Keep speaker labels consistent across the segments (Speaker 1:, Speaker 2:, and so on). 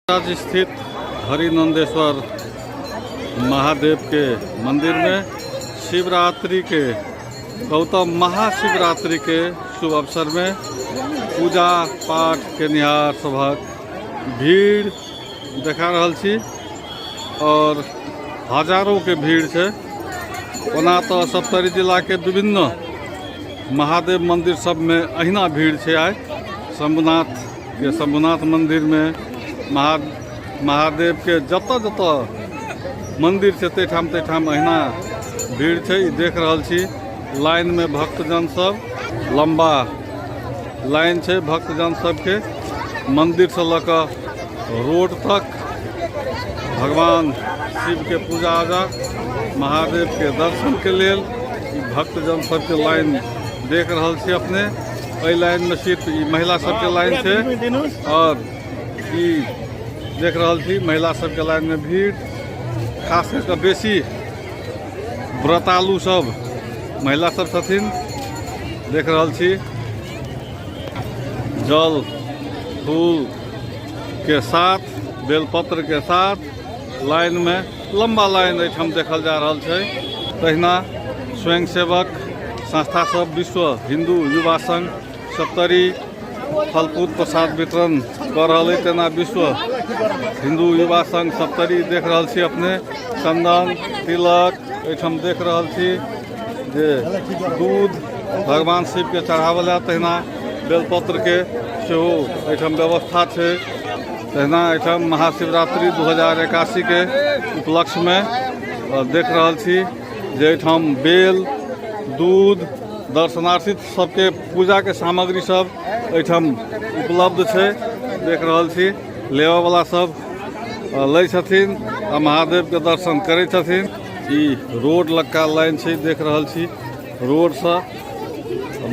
Speaker 1: राज स्थित हरिनंदेश्वर महादेव के मंदिर में शिवरात्रि के गौतम महाशिवरात्रि के शुभ अवसर में पूजा पाठ के निहार सभक भीड़ देखा रहल छी और हजारों के भीड़ छै। ओना तो सप्तरी जिला के विभिन्न महादेव मंदिर सब में अहिना भीड़ छै। आइ शंभुनाथ के शंभुनाथ मंदिर में महादेव के जतऽ जतऽ मंदिर छै तैठाम तैठाम अहिना भीड़ छै। ई देख रहल छी लाइन में भक्तजन सब, लंबा लाइन छै भक्तजन सबके मंदिर से लऽ कऽ रोड तक। भगवान शिव के पूजा आजा महादेव के दर्शन के लेल ई भक्तजन सबके लाइन देख रहल छी अपने। एहि लाइन में सिर्फ ई महिला सबके लाइन छै और ई देख रहल छी महिला सबके लाइन में भीड़, खास कऽ कऽ बेसी व्रतालु सब महिला सब छथिन। देख रहल छी जल फूल के साथ बेलपत्र के साथ लाइन में लंबा लाइन एहिठाम देखल जा रहल छै। तहिना स्वयंसेवक संस्था सब विश्व हिंदू युवा संघ सप्तरी फलफूल प्रसाद वितरण कऽ रहल अछि। तेना विश्व हिंदू युवा संघ सप्तरी देख रहल छी अपने चंदन तिलक एहिठाम देख रहल छी जे दूध भगवान शिव के चढ़ावल जाय, तहिना बेलपत्र के सेहो एहिठाम व्यवस्था छै। तहिना एहिठाम महाशिवरात्रि 2081 के उपलक्ष्य में देख रहल छी जे एहिठाम बेल दूध दर्शनार्थी सबके पूजा के सामग्री सब एहिठाम उपलब्ध छै। देख रहल छी लेबऽ वाला सब लै छथिन आ महादेव के दर्शन करै छथिन। ई रोड लक्का लाइन छै, देख रहल छी रोड से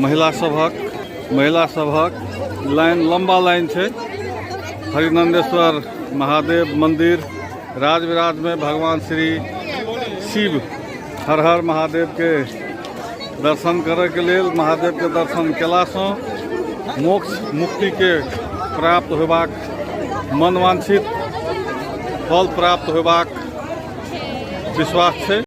Speaker 1: महिला सभक लाइन लंबा लाइन छै। हरिनंदेश्वर महादेव मंदिर राजविराज में भगवान श्री शिव हर हर महादेव के दर्शन करे के लेल महादेव के दर्शन केलासँ मोक्ष मुक्ति के प्राप्त होबाक मनवांछित फल प्राप्त होबाक विश्वास छै।